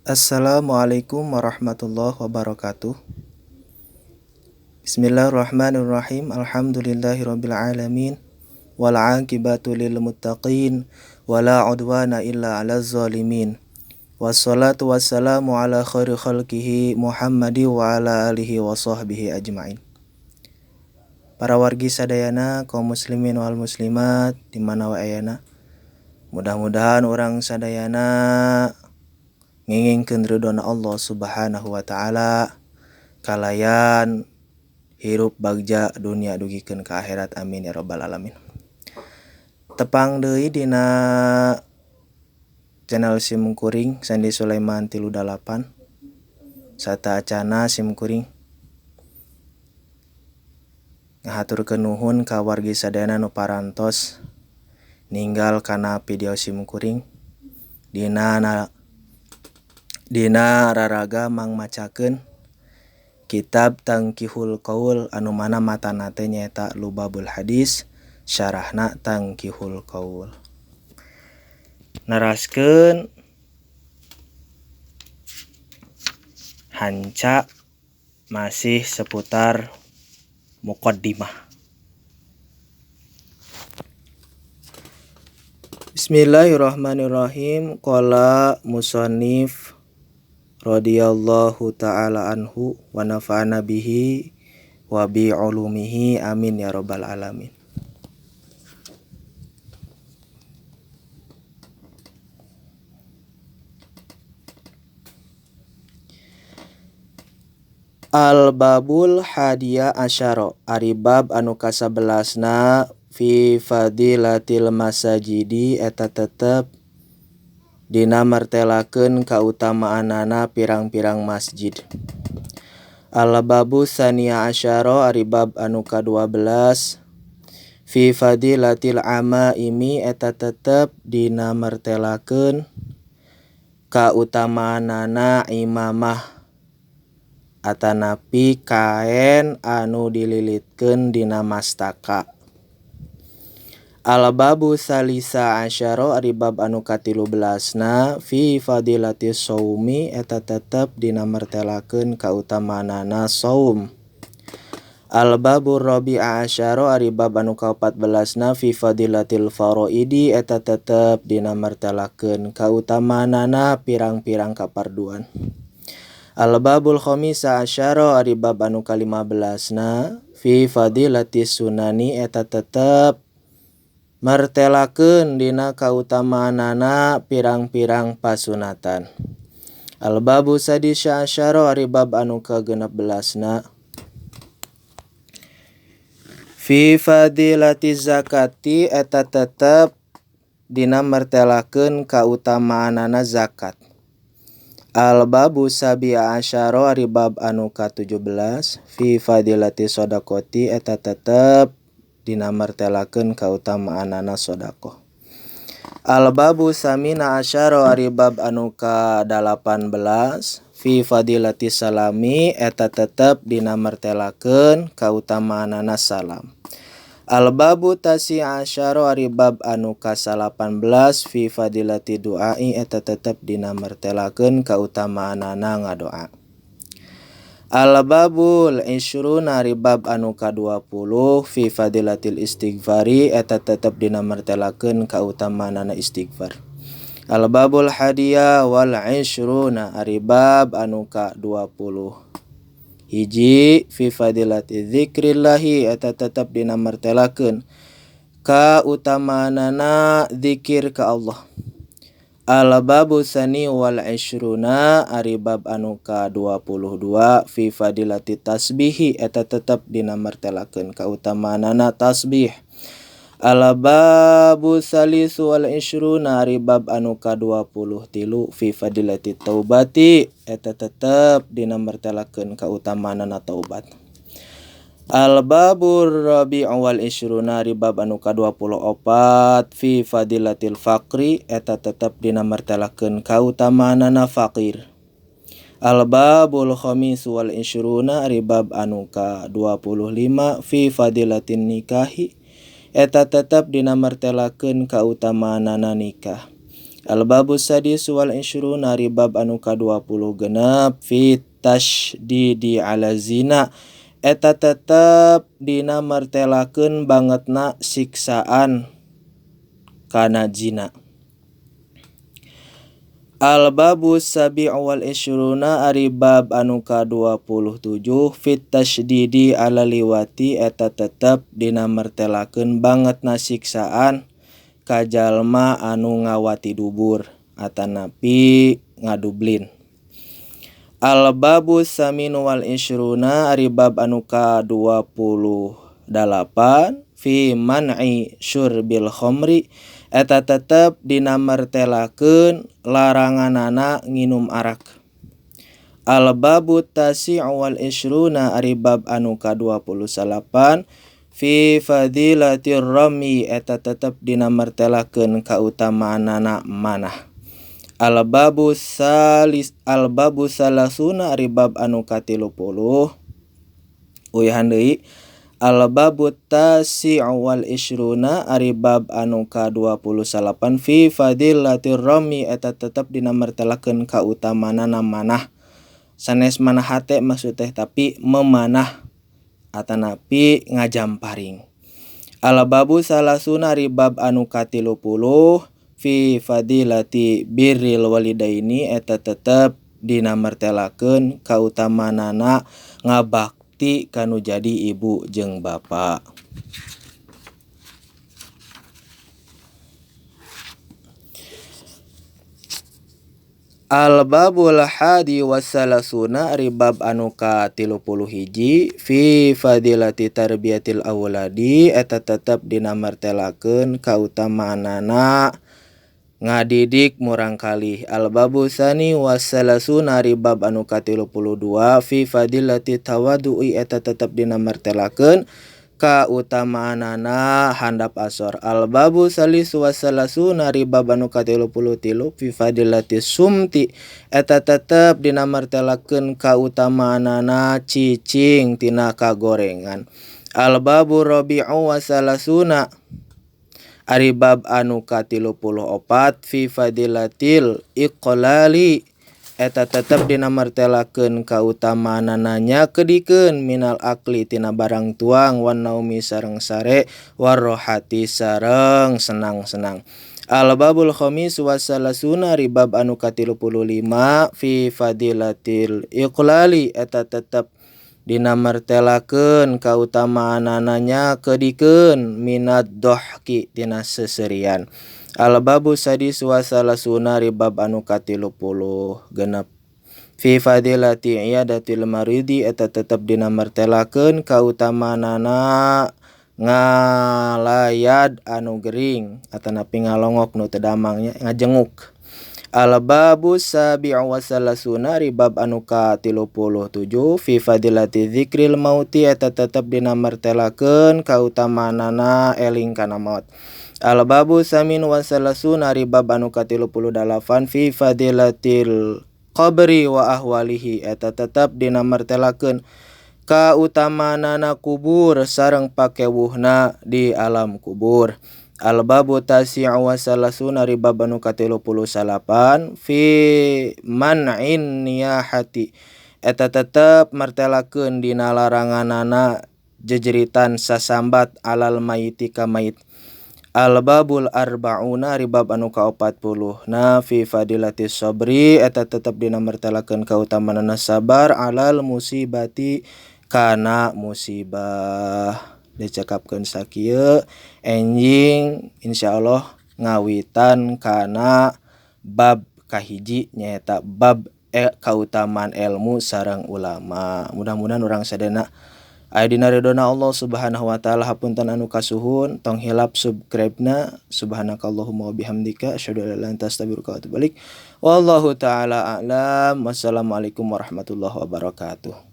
Assalamualaikum warahmatullahi wabarakatuh. Bismillahirrahmanirrahim. Alhamdulillahirabbil alamin wal aqibatu lil muttaqin wala udwana illa 'alaz zalimin. Wassalatu wassalamu ala khairi khalqihi Muhammadi wa ala alihi wa sahbihi ajmain. Para wargi sadayana, kaum muslimin wal muslimat di mana wae ayana. Mudah-mudahan urang sadayana ngingingkeun ridhona Allah Subhanahu wa taala kalayan hirup bagja dunia dugikeun ka akhirat, amin ya rabbal alamin. Tepang deui dina channel sim kuring Sandi Sulaiman 38 sata acana sim kuring ngahaturkeun nuhun ka wargi sadayana nu parantos ninggal kana video sim kuring dina raraga mangmacakeun kitab Tangkihul Qaul anu mana matana teh nyaeta Lubabul Hadis syarahna Tangkihul Qaul. Neraskeun hanca masih seputar muqaddimah. Bismillahirrahmanirrahim. Qala musannif radhiyallahu ta'ala anhu wa nafa'ana bihi wa bi ulumihi amin ya rabbal alamin. Al babul hadiya asyara ari bab anu kasabelasna fi fadilatil masajidi eta tetep dina martelakeun kautamaanana pirang-pirang masjid. Al babu sania asyara ari bab anu ka-12 fi fadilatil amaimi eta tetep dina martelakeun kautamaanana imamah atanapi kaen anu dililitkeun dina mastaka. Al babu salisa asyara ari bab anu ka-13na fi fadilati saumi eta tetep dina martelakeun kautamaanana saum. Al babu rabi'a asyara ari bab anu ka-14na fi fadilatil faraidi eta tetep dina martelakeun kautamaanana pirang-pirang kaparduan. Al babul khamisa asyara ari bab anu ka-15na fi fadilati sunani eta tetep martelakeun dina kautamaanana pirang-pirang pasunatan. Al babu sadisa asyara ari bab anu ka-16na fi fadilati zakati eta tetep dina martelakeun kautamaanana zakat. Al babu sabia asyara ari bab anu ka-17 fi fadilati shadaqati eta tetep dina martelakeun kautamaanana sedekah. Al babu samina asyara ari bab anu ka-18 fi fadilati salami eta tetep dina martelakeun kautamaanana salam. Al babu tasi asyara ari bab anu ka-18 fi fadilati du'ai eta tetep dina martelakeun kautamaanana ngadoa. Al babul isyruna ari bab anu ka-20 fi fadilatil istighfari eta tetep dina martelakeun kautamaanana istighfar. Al babul hadiya wal isyruna ari bab anu ka-20 hiji fi fadilati zikrillahi eta tetep dina martelakeun kautamaanana zikir ka Allah. Al babu sani wal isyruna ari bab anu ka-22 fi fadilati tasbihi eta tetep dina martelakeun kautamaanana tasbih. Al babu salisu wal isyruna ari bab anu ka-23 fi fadilati taubati eta tetep dina martelakeun kautamaanana taubat. Al babur rabi'u wal isyruna ari bab anu ka-24 fi fadilatil faqri eta tetep dina martelakeun kautamaanana faqir. Al babul khamis wal isyruna ari bab anu ka-25 fi fadilatin nikahi eta tetep dina martelakeun kautamaanana nikah. Al-babu sadis wal isyruna ari bab anu ka-26 fi tasydidi ala zina eta tetep dina martelakeun bangetna siksaan kana zina. Al-babu sabi'u wal isyruna ari bab anu ka-27 fit tasydidi ala liwati eta tetep dina martelakeun bangetna siksaan ka jalma anu ngawati dubur atanapi ngadublin. Al-babu saminu wal isyruna ari bab anu ka-28 fi man'i syurbil khamri eta tetep dina martelakeun laranganana nginum arak. Al-babu tasi'u wal isyruna ari bab anu ka-28 fi fadilatir rami eta tetep dina martelakeun kautamaanana manah. Al-babu salis al-babu salasuna ari bab anu ka-30 uyahan deui. Al-babu tasi'u wal isyruna ari bab anu ka-28 fi fadilatir rami eta tetep dina martelakeun kautamanana manah. Sanes manah hate maksud teh tapi memanah atanapi ngajamparing. Al-babu salasuna ari bab anu ka-30 fi fadilati birril walidaini eta tetep dina martelakeun kautamanana ngabakti kanu jadi ibu jeung bapa. Al-babul hadi wasalasuna ari bab anu ka-31 fi fadilati tarbiyatil awladi eta tetep dina martelakeun kautamaanana ngadidik murangkalih. Al-babu tsani wasalasuna ari bab anu ka-32 fi fadilati tawadu'i eta tetep dina martelakeun kautamaanana handap asor. Al-babu salisu wasalasuna ari bab anu ka-33 fi fadilati sumti eta tetep dina martelakeun kautamaanana cicing tina kagorengan. Al-babu rabi'u wasalasuna ari bab anu ka-34 fi fadilatil iqlali eta tetep dina martelakeun kautamaanana nyakedikeun minal akli tina barang tuang wan naumi sareng sare warrohati sareng senang-senang. Al-babul khamis wasalasuna ari bab anu ka-35 fi fadilatil iqlali eta tetep dina martelakeun kautamaanana nyakedikeun minad dohki tina seserian. Al-babu sadis wasalasuna ari bab anu ka-36 fi fadilati iyadatil maridi eta tetep dina martelakeun kautamaanana ngalayad anu gering atanapi ngalongok nu teu damang nya ngajenguk. Al-babu sabi'u wasalasuna ari bab anu ka-37 fi fadilati dzikril mauti eta tetep dina martelakeun kautamaanana eling kana maot. Al-babu samin wasalasuna ari bab anu ka-38 fi fadilatil qabri wa ahwalihi eta tetep dina martelakeun kautamaanana kubur sareng pakewuhna di alam kubur. Al-babu tasi'u wasalasuna ari bab anu ka-38 fi man'in niyahati eta tetep martelakeun dina laranganana jejeritan sasambat alal mayiti ka mayit. Al-babul arba'una ari bab anu ka-40 na fi fadilati sabri eta tetep dina martelakeun kautamaanana sabar alal musibati kana musibah. Dicekapkeun sakieu enjing insyaallah ngawitan kana bab kahiji nyaeta bab kautamaan ilmu sareng ulama. Mudah-mudahan urang sadayana aya dina ridona Allah Subhanahu wa taala. Hapunten anu kasuhun, tong hilap subscribe-na. Subhanakallahumma wa bihamdika asyhadu an la ilaha illa anta astaghfiruka wa atubu ilaik. Wallahu taala a'lam. Wassalamualaikum warahmatullahi wabarakatuh.